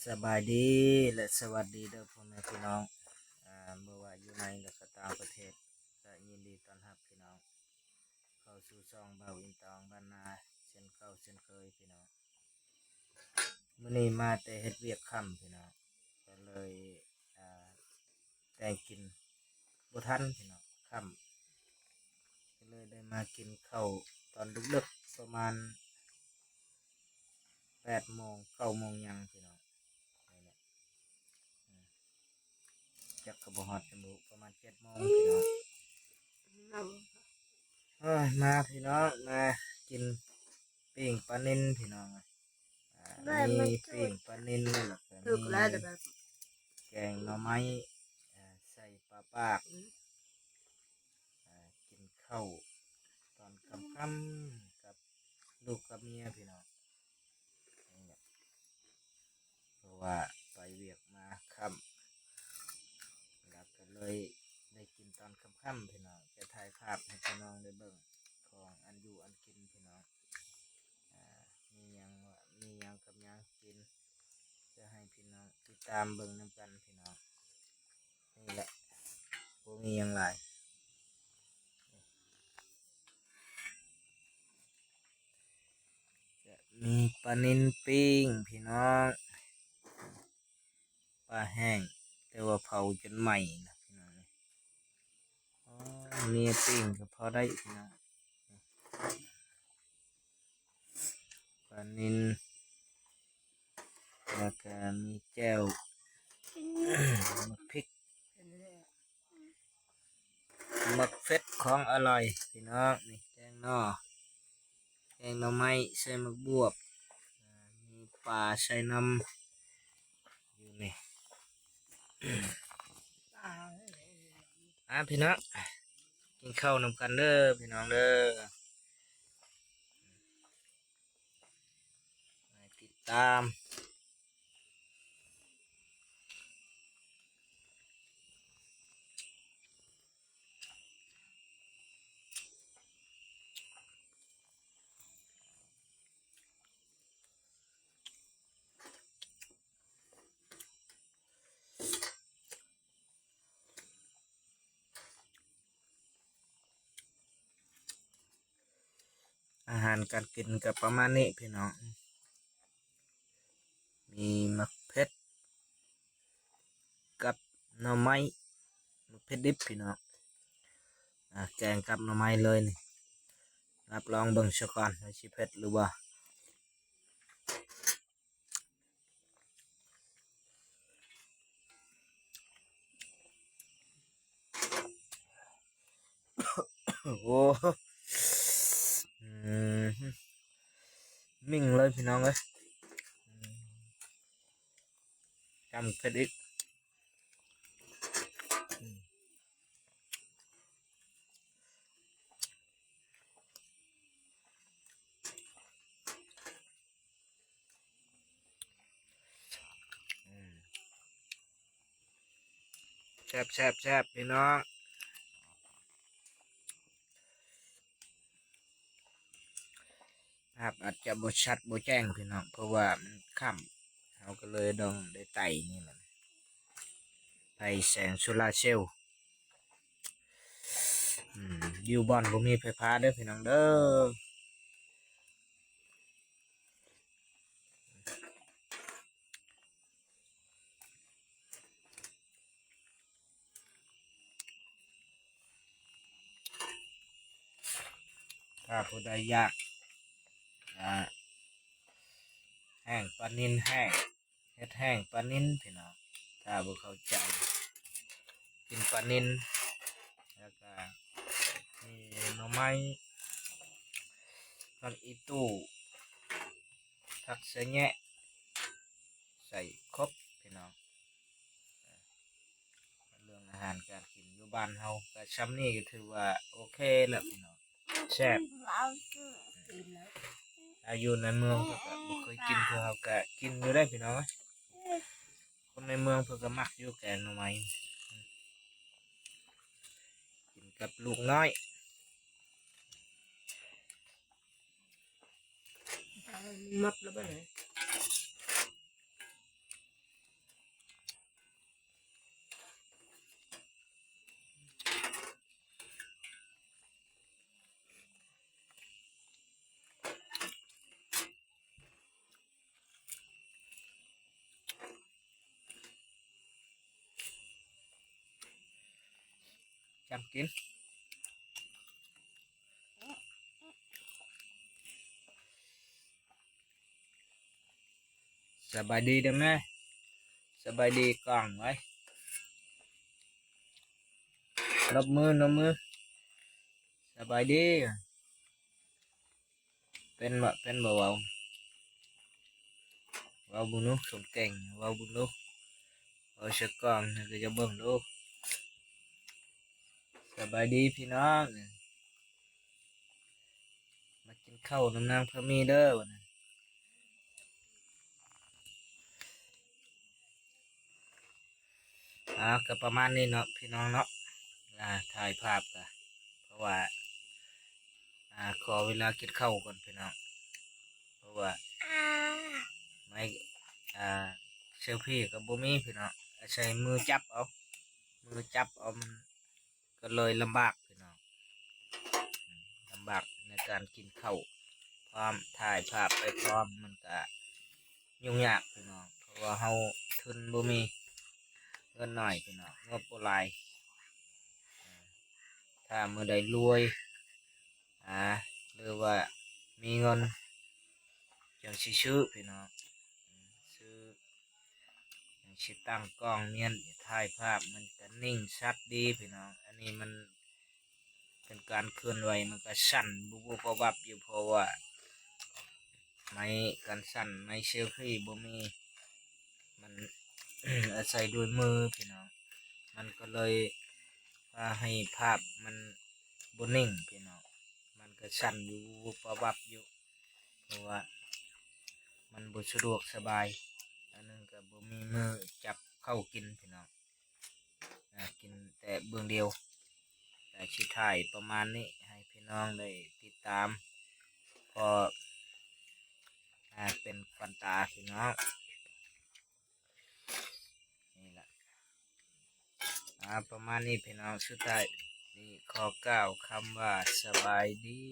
ສະບາຍດີ ແລະ ສະຫວັດດີເດີພໍ່ແມ່ພີ່ນ້ອງ ອາ ບໍ່ວ່າຢູ່ໃນ ແລະ ກໍຕ່າງປະເທດ ກໍຍິນດີຕ້ອນຮັບພີ່ນ້ອງເຂົ້າສູ່ຊ່ອງບ່າວອິນຕາງບ້ານນາ ເຊັ່ນເກົ່າເຊັ່ນເຄີຍພີ່ນ້ອງ. ມື້ນີ້ມາແຕ່ເຮັດວຽກຄ່ຳພີ່ນ້ອງ ກໍເລີຍ ອາ ແຕ່ງກິນບໍ່ທັນພີ່ນ້ອງ ຄ່ຳ ກໍເລີຍໄດ້ມາກິນເຂົ້າຕອນດຶກໆ ປະມານແປດໂມງ ເກົ້າໂມງຫຍັງພີ່ນ້ອງ ນີ້ແຫຼະ ອາ ຈັກກໍບໍ່ຮອດ ປະມານເຈັດໂມງພີ່ນ້ອງ. ເອີ ມາພີ່ນ້ອງ ມາກິນປີ້ງປານິນພີ່ນ້ອງ ອາ ມີປີ້ງປານິນ ແລ້ວກໍມີແກງໜໍ່ໄມ້ ອາ ໃສ່ປາປາກ ອາ ກິນເຂົ້າຕອນຄ່ຳໆ ກັບລູກກັບເມຍພີ່ນ້ອງ ນີ້ແຫຼະ ເພາະວ່າໄປວຽກມາຄ່ຳ ແລ້ວກໍເລີຍໄດ້ກິນຕອນຄ່ຳໆ ພີ່ນ້ອງ ຈະຖ່າຍພາບໃຫ້ພີ່ນ້ອງໄດ້ເບິ່ງຂອງອັນຢູ່ອັນກິນພີ່ນ້ອງ ອາ ມີຫຍັງ ມີຫຍັງກັບຫຍັງກິນ ຈະໃຫ້ພີ່ນ້ອງຕິດຕາມເບິ່ງນຳກັນພີ່ນ້ອງ. ນີ້ແຫຼະ ບໍ່ມີຫຍັງຫຼາຍ ຈະມີປານິນປີ້ງພີ່ນ້ອງ ປາແຫ້ງ ແຕ່ວ່າເຜົາຈົນໄໝ້ນະພີ່ນ້ອງ ເມຍປີ້ງກໍພໍໄດ້ພີ່ນ້ອງ ປານິນ ແລ້ວກະມີແຈ່ວ ໝາກພິກ ໝາກເຜັດ ຂອງອະລ່ອຍພີ່ນ້ອງ ນີ້ແກງໜໍ່ ແກງໜໍ່ໄມ້ໃສ່ໝາກບວບ ມີປາໃສ່ນຳຢູ່ນີ້ ອາ ພີ່ນ້ອງ ກິນເຂົ້ານຳກັນເດີພີ່ນ້ອງເດີ ໃຫ້ຕິດຕາມ ອາຫານການກິນກໍປະມານນີ້ພີ່ນ້ອງ ມີໝາກເຜັດກັບໜໍ່ໄມ້ ໝາກເຜັດດິບພີ່ນ້ອງ ອາ ແກງກັບໜໍ່ໄມ້ເລີຍນີ້ ຮັບລອງເບິ່ງຊະກ່ອນວ່າຊິເຜັດຫຼືບໍ່. ໂອ້ ອືມ ມິ່ງເລີຍພີ່ນ້ອງເອີຍ ອືມ ຈ້ຳເຜັດອີກ ອືມ. ອືມ ແຊບໆໆ ພີ່ນ້ອງ ພາບອາດຈະບໍ່ຊັດບໍ່ແຈ້ງພີ່ນ້ອງ ເພາະວ່າມັນຄ່ຳ ເຮົາກໍເລີຍຕ້ອງໄດ້ໄຕ້ນີ້ແຫຼະ ໄຕ້ແສງໂຊລາເຊວ. ອືມ ຢູ່ບ່ອນບໍ່ມີໄຟຟ້າເດີພີ່ນ້ອງເດີ ຖ້າຜູ້ໃດຢາກ ອາ ແຫ້ງປານິນແຫ້ງ ເຮັດແຫ້ງປານິນພີ່ນ້ອງ ຖ້າບໍ່ເຂົ້າໃຈ ກິນປານິນ ແລ້ວກະມີໜໍ່ໄມ້ ຜັກອີ່ຕູ່ ຜັກສະແຍະ ໃສ່ຄົບພີ່ນ້ອງ. ເລື່ອງອາຫານການກິນຢູ່ບ້ານເຮົາກະຊ່ຳນີ້ກະຖືວ່າໂອເຄແລ້ວພີ່ນ້ອງ ແຊບ. ອາ ຢູ່ໃນເມືອງເພິ່ນກະບໍ່ເຄີຍກິນ ຄືເຮົາກະກິນຢູ່ໄດ໋ພີ່ນ້ອງ ຄົນໃນເມືອງເພິ່ນກະມັກຢູ່ແກງໜໍ່ໄມ້ ກິນກັບລູກນ້ອຍ. ໝົດແລ້ວບໍ່ນີ້? ກິນ. ສະບາຍດີເດີແມ່. ສະບາຍດີກ້ອງໄວ້. ນົບມື ນົບມື. ສະບາຍດີ. ເປັນບໍ່ ເປັນບໍ່ເວົ້າ? ເວົ້າເບິ່ງດູ ຄົນເກັ່ງ ເວົ້າເບິ່ງດູ. ເວົ້າໃສ່ກ້ອງໃຫ້ເຂົາເຈົ້າເບິ່ງດູ. ສະບາຍດີພີ່ນ້ອງ. ມາກິນເຂົ້ານຳນາງພາມີເດີ ວັນນີ້. ອ່າ ກໍປະມານນີ້ເນາະພີ່ນ້ອງເນາະ. ອ່າ ຖ່າຍພາບກໍ ເພາະວ່າ ອ່າ ຂໍເວລາກິນເຂົ້າກ່ອນພີ່ນ້ອງ ເພາະວ່າໄມ້ ອ່າ ເຊລຟີກໍບໍ່ມີພີ່ນ້ອງ ອາໄສມືຈັບເອົາ ມືຈັບເອົາ ມັນກໍເລີຍລຳບາກພີ່ນ້ອງ ລຳບາກໃນການກິນເຂົ້າ ພ້ອມຖ່າຍພາບໄປພ້ອມ ມັນກໍ ຫຍຸ້ງຍາກພີ່ນ້ອງ ເພາະວ່າເຮົາທຶນບໍ່ມີ ເງິນໜ້ອຍພີ່ນ້ອງ ງົບບໍ່ຫຼາຍ. ຖ້າມື້ໃດລວຍ ອາ ຫຼືວ່າມີເງິນ ຈັ່ງຊິຊື້ພີ່ນ້ອງ ຊື້ ຈັ່ງຊິຕັ້ງກ້ອງ ມຽນຖ່າຍພາບ ມັນກະນິ່ງຊັດດີພີ່ນ້ອງ. ອັນນີ້ມັນ ເປັນການເຄື່ອນໄຫວ ມັນກໍສັ່ນວຸບໆວັບໆຢູ່ ເພາະວ່າໄມ້ກັນສັ່ນ ໄມ້ເຊລຟີບໍ່ມີ ມັນ ອາໄສດ້ວຍມືພີ່ນ້ອງ ມັນກໍເລີຍພາໃຫ້ພາບມັນບໍ່ນິ່ງພີ່ນ້ອງ ມັນກໍສັ່ນຢູ່ວຸບໆວັບໆຢູ່ ເພາະວ່າມັນບໍ່ສະດວກສະບາຍ ອັນໜຶ່ງກໍບໍ່ມີມືຈັບເຂົ້າກິນພີ່ນ້ອງ. ອ່າ ກິນແຕ່ເບື້ອງດຽວ ແຕ່ຊິຖ່າຍປະມານນີ້ ໃຫ້ພີ່ນ້ອງໄດ້ຕິດຕາມ ພໍ ອ່າ ເປັນຂວັນຕາພີ່ນ້ອງ ນີ້ລະ ອ່າ ປະມານນີ້ພີ່ນ້ອງ. ສຸດທ້າຍນີ້ຂໍກ່າວຄຳວ່າ ສະບາຍດີ.